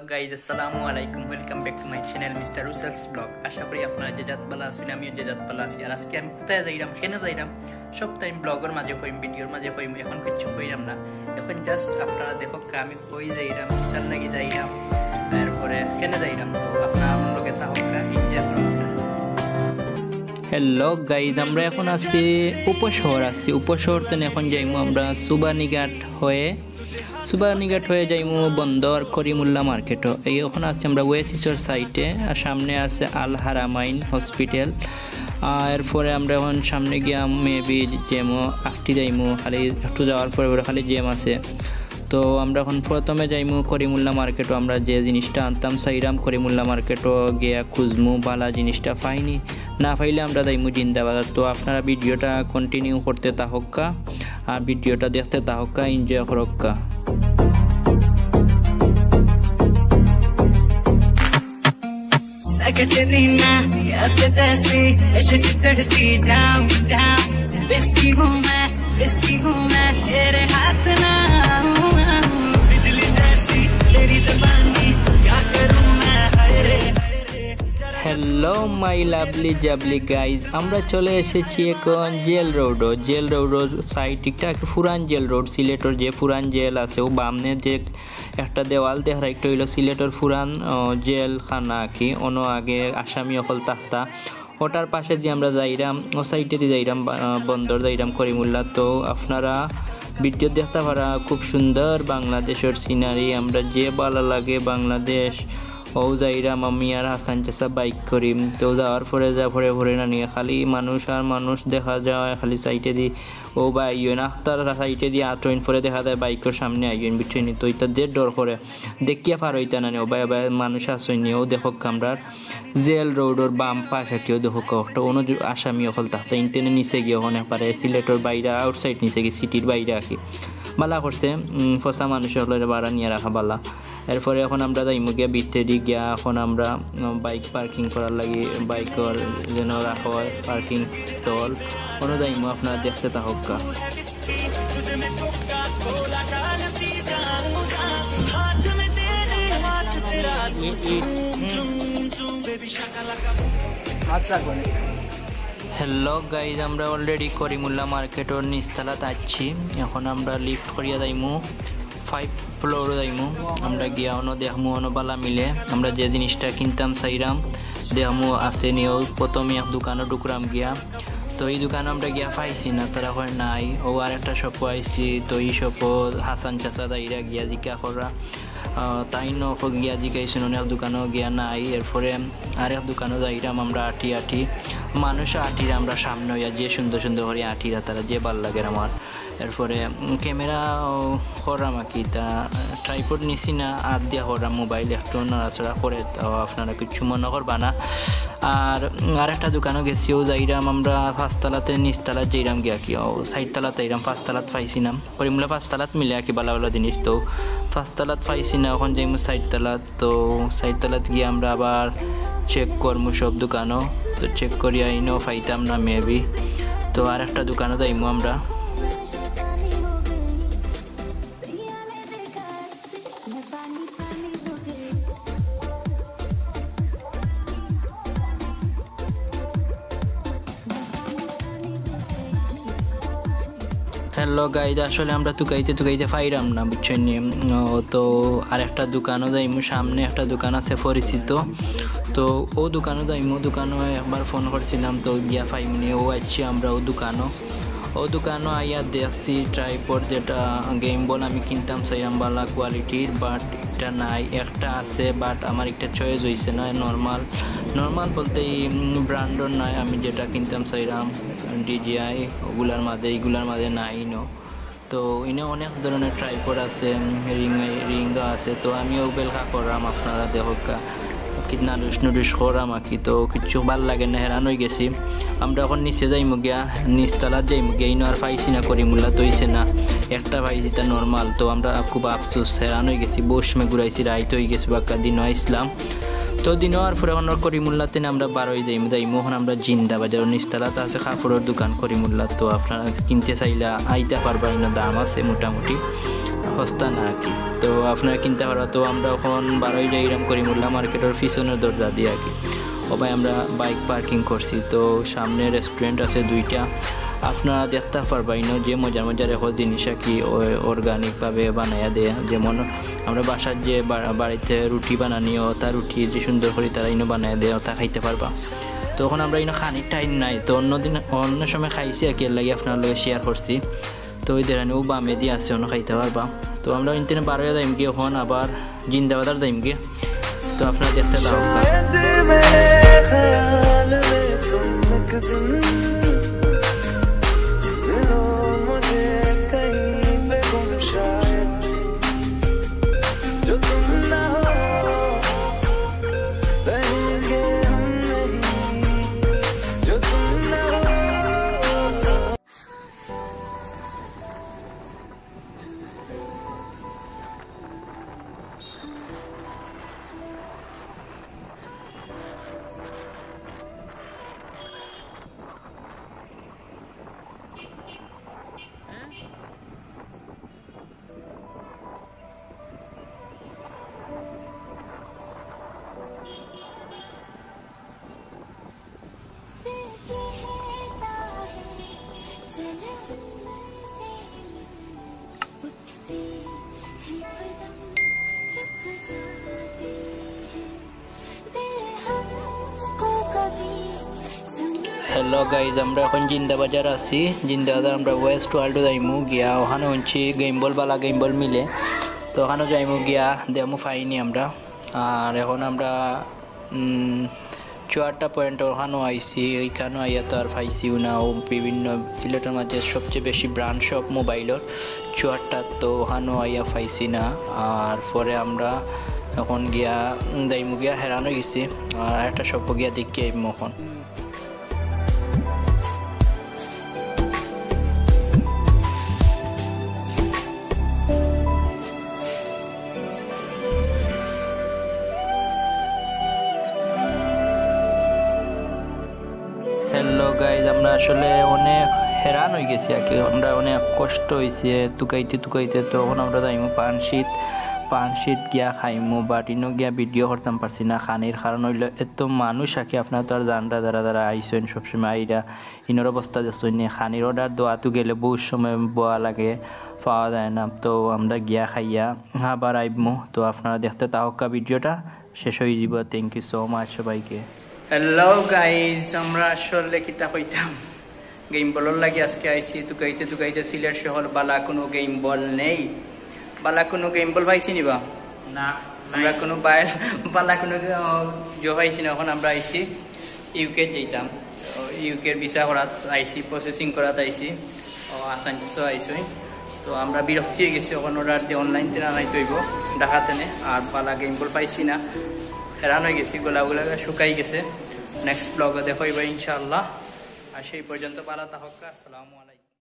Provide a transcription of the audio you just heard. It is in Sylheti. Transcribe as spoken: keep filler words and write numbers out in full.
গাইজ, আসসালামু আলাইকুম, welcome back to my channel, mister রুসেলস ব্লগ। আশা করি আপনারা যে জাত ভালা আছইন, আমিও যে জাত ভালা আছি। আর আজকে আমি কোথায় যাইরাম, কেনে যাইরাম, সব তো আমি ব্লগর মাঝে কইমু, ভিডিওর মাঝে কইমু, এখন কিচ্ছু কইরাম না। এখন just আপনারা দেখউক্কা আমি কই যাইরাম, কিতার লাগি যাইরাম, এরপরে কেনে যাইরাম। তো আপনারা আমার লগে থাকউক্কা, এনজয় করউক্কা। হ্যালো গাইজ, আমরা এখন আছি উপশহর আছি। উপশহর তনে এখন যাইমু আমরা সুবানীঘাট হয়ে, সুবানীঘাট হয়ে যাইমু বন্দর করিমুল্লা মার্কেটও। এই এখন আছি আমরা ওয়েসিসর সাইডে, আর সামনে আছে আল হারামাইন হসপিটাল। আর এরপরে আমরা এখন সামনে গিয়া মেবি যেমু আখটি যাইমু, খালি একটু যাওয়ার পরে পরে খালি জ্যাম আছে। তো আমরা এখন প্রথমে যাইমু করিমুল্লা মার্কেটও। আমরা যে জিনিসটা আনতাম চাইরাম, করিমুল্লা মার্কেটও গিয়া খুঁজমু, ভালা জিনিসটা পাইনি, না পাইলে আমরা যাইমু জিন্দাবাজার। তো আপনারা ভিডিওটা কন্টিনিউ করতে থাকউক্কা, আর ভিডিওটা দেখতে থাকউক্কা, এনজয় করউক্কা। मैं कटरीना, या फिर तैसी, ऐसे सिकड़ती down, down। Risky हूँ मैं, risky हूँ मैं, तेरे हाथ ना आऊं, आऊं। बिजली जैसी तेरी जवानी, क्या करूँ मैं, हाय रे, हाय रे। হ্যালো মাই লাভলি জাভলি গাইজ, আমরা চলে এসেছি এখন জেল রোডও। জেল রোডর সাইড একটা পুরান জেল রোড, সিলেটর যে পুরান জেল আছে, ও বামনে যে একটা দেওয়াল দেখা, একটা অইলো সিলেটর পুরান, আহ, জেলখানা আর কি, অনো আগে আসামি অকল থাকতা। ওটার পাশেদি আমরা যাইরাম, ও সাইডেদি যাইরাম, বা-, আহ, বন্দর যাইরাম করিমুল্লা। তো আপনারা ভিডিও দেখতা পারা, খুব সুন্দর বাংলাদেশর সিনারি, আমরা যে ভালা লাগে বাংলাদেশ। ও যাইরাম আমি আর হাসান চাচা বাইক করিম। তো যাওয়ার পরে যা পরে পরে না নিয়ে খালি মানুষ আর মানুষ দেখা যায়, খালি সাইডেদি ও বা আইয়ইন আখতার সাইডেদি আটইন, পরে দেখা যায় বাইকর সামনে আইয়ইন, বুঝছইন নি? তো ইতা যে ডর করে, দেখিয়া পার অইতা না নি, ও বা, ও বা মানুষ আছইন নি। ও দেখউক্কা আমরার জেল রোডর বাম পাশে কেউ দেখউক্কা, একটা অনো আসামি অকল থাকতা, ইনতেনে নিচে গিয়া অখন একবারে সিলেটর বাইরে, আউটসাইড নিচে গিয়া সিটির বাইরে আর কি। ভালা করছে, উম, ফসা মানুষ অকলরে বারা নিয়া রাখা ভালা। এরপরে এখন আমরা যাইমু গিয়া ভিতরেদি গিয়া, এখন আমরা, উম, বাইক পার্কিং করার লাগি বাইকর যেন রাখা হয় পার্কিং স্থল, অনো যাইমু, আপনারা দেখতে থাকউক্কা। হ্যালো গাইজ, আমরা অলরেডি করিমুল্লা মার্কেটর নিচতলাত আছি। এখন আমরা লিফট করিয়া যাইমু, ফাইভ ফ্লোরও যাইমু। আমরা গিয়া অনো দেখমু, অনো ভালা মিলে। আমরা যে জিনিসটা কিনতাম চাইরাম, দেখমু আছে নি। ও প্রথমে এক দোকানো ঢুকরাম গিয়া, তো ই দোকানো আমরা গিয়া পাইছি না, তারা কয় নাই। ও আরেকটা শপও আইছি, তো ই শপও হাসান চাচা যাইরা গিয়া জিকা কররা। আহ, তাইন গিয়া জিকাইছইন, অনেক দোকানো গিয়া নাই। এরপরে আরেক দোকানো যাইরাম আমরা আটি আটি, মানুষ আটির আমরা সামনে অইয়া যে সুন্দর সুন্দর করি আটিরা, তারা যে ভালা লাগের আমার। এরপরে, উম, ক্যামেরা, ও, কররাম আর কি, তা ট্রাইপড নিছি না, আত দিয়া কররাম, মোবাইল একটু নড়াচড়া করে, তাও আপনারা কিচ্ছু মনো করবা না। আর, উম, আরেকটা দোকানো গেছি, ও যাইরাম আমরা পাঁচতলাতে নিচতলাত যাইরাম গিয়া কি, ও, চাইরতলাত যাইরাম, পাঁচতলাত পাইছি না। করিমুল্লা পাঁচতলাত মিলে আর কি ভালা ভালা জিনিস। তো পাঁচতলাত পাইছি না, এখন যাইমু চাইরতলাত। তো চাইরতলাত গিয়া আমরা আবার চেক করমু সব দোকানো। তো চেক করিয়া ইনো পাইতাম না মেবি, তো আরেকটা দোকানো যাইমু আমরা। হ্যালো গাইজ, আসলে আমরা তুকাইতে তুকাইতে পাইরাম না, বুঝছইন নি? উম, ও তো আরেকটা দোকানো যাইমু, সামনে একটা দোকান আছে পরিচিত, তো ও দোকানো যাইমু। দোকানো একবার ফোন করছিলাম, তো গিয়া পাইমুনি। ও আইছি আমরা ও দোকানো, ও দোকানো আইয়া দেখছি ট্রাইপড যেটা গেম বল আমি কিনতাম চাইরাম ভালা কোয়ালিটির, বাট এটা নাই। একটা আছে, বাট আমার একটা চয়েস অইছে না, নরমাল, নরমাল বলতে এই, উম, ব্র্যান্ডর নাই। আমি যেটা কিনতাম চাইরাম ডিজিআই, ওগুলার মাঝে, এইগুলার মাঝে নাই নো। তো ইনো অনেক ধরনের ট্রাইপড আছে, উম, রিং, রিংও আছে। তো আমি ও বেলকা কররাম, আপনারা দেখউক্কা, কিতনা ডুস নুডুস কররাম আর কি। তো কিচ্ছু ভালা লাগে না, হেরান অইগেছি। আমরা এখন নিচে যাইমু গিয়া, নিচতলাত যাইমু গিয়া, ইনো আর পাইছি না, করিমুল্লা তো অইছে না, একটা পাইছি, তা নরমাল। তো আমরা খুব আফসোস, হেরান অইগেছি, বউত সময় ঘুরাইছি, রাইত অইগেছে, বাক্কা দিনো আইছলাম। তো দিনো আর পরে এখন করিমুল্লাতে আমরা বার অই যাইমু, যাইমু এখন আমরা জিন্দাবাজার, নিচতলাত আছে কাপড়র দোকান করিমুল্লা। তো আপনারা কিনতে চাইলা আইতা পারবা, ইনো দাম আছে মোটামুটি। হস্তা না আর কি। তো আপনারা কিনতা পারবা। তো আমরা অখন বারোই যাইরাম করিমুল্লাহ মার্কেটর পিছনর দরজা দিয়া আর কি। ও ভাই, আমরা বাইক পার্কিং করছি। তো সামনে রেস্টুরেন্ট আছে দুইটা, আপনারা দেখতা পারবা ইনো যে মজার মজার এখন জিনিস আর কি, ও-, অর্গানিকভাবে বানাইয়া দেয়। যেমন আমরা বাসার যে বা-, বাড়িতে রুটি বানানি, অতা রুটি যে সুন্দর করি তারা ইনো বানাইয়া দেয়, অতা খাইতা পারবা। তো অখন আমরা ইনো খানির টাইম নাই, তো অন্য দিন অন্য সময় খাইছি আর কি, এর লাগি আপনার লগে শেয়ার করছি। তো ওই দেরানি ও বামেদি আছে, অনো খাইতা পারবা। তো আমরা ইনতে বারোই যাইমুগি, অখন আবার জিন্দাবাজার যাইমুগি। তো আপনারা দেখতে থাকবা। হ্যালো গাইজ, আমরা অখন জিন্দাবাজার আছি। জিন্দাবাজার আমরা ওয়েস্ট ওয়ার্ল্ডো যাইমু গিয়া, ওখানো হুনছি গেইম্বল, বালা গেইম্বল মিলে। তো ওখানো যাইমু গিয়া, দেখমু পাইনি আমরা। আর অখন আমরা উম, চুয়াট্টা পয়েন্ট ওখানো আইছি, ওইখানো আইয়া তো আর পাইছিও না। ও বিভিন্ন সিলেটর মাঝে সবচেয়ে বেশি ব্র্যান্ড শপ মোবাইলর চুয়াট্টা, তো ওখানো আইয়া পাইছি না। আর পরে আমরা অখন গিয়া, উম, যাইমু গিয়া, হেরান অই গেছি। আর একটা শপো গিয়া দেখি আইমু অখন। হ্যালো গাইজ, আমরা আসলে অনেক হেরান অই গেছি আর কি। আমরা অনেক কষ্ট অইছে তুকাইতে তুকাইতে। তো অখন আমরা যাইমু পানশিত, পানশিত গিয়া খাইমু, বাট ইনো গিয়া ভিডিও করতাম পারছি না খানির কারণ অইলো এত মানুষ আর কি। আপনারা তো আর জানরা, যারা যারা আইছইন সবসময় আইরা, ইনোর অবস্থা দেখছইন নি, খানির অর্ডার দেওয়াত গেলে বহুত সময় বওয়া লাগে, পাওয়া যায় না। তো আমরা গিয়া খাইয়া আবার আইমু। তো আপনারা দেখতে থাকউক্কা ভিডিওটা, শেষ অই যাইবো। Thank you so much সবাইকে। হ্যালো গাইজ, আমরা আসলে কিতা কইতাম, গেইম্বলর লাগি আজকে আইছি, তুকাইতে তুকাইতে সিলেট শহর বালা কুনু গেইম্বল নেই, বালা কুনু গেইম্বল পাইছি নি বা? না, আমরা নাই। কুনু বাই-, বালা কুনু গে-, ও, জো পাইছি না। অখন আমরা আইছি ইউকে যাইতাম, ইউকের ভিসা করাত আইছি, প্রসেসিং করাত আইছি। ও, আসানসোলও আইছি। তো আমরা বিরক্ত অই গেছি, অখন অর্ডার দিয়া অনলাইন থাকি আনাইতে অইবো ঢাকা থাকি। আর বালা গেইম্বল পাইছি না, হেরান অই গেছি, গলা গলা শুকাই গেছে। নেক্সট ব্লগো দেখা অইবো ইনশাআল্লাহ। আর সেই পর্যন্ত বালা থাকউক্কা, আসসালামু আলাইকুম।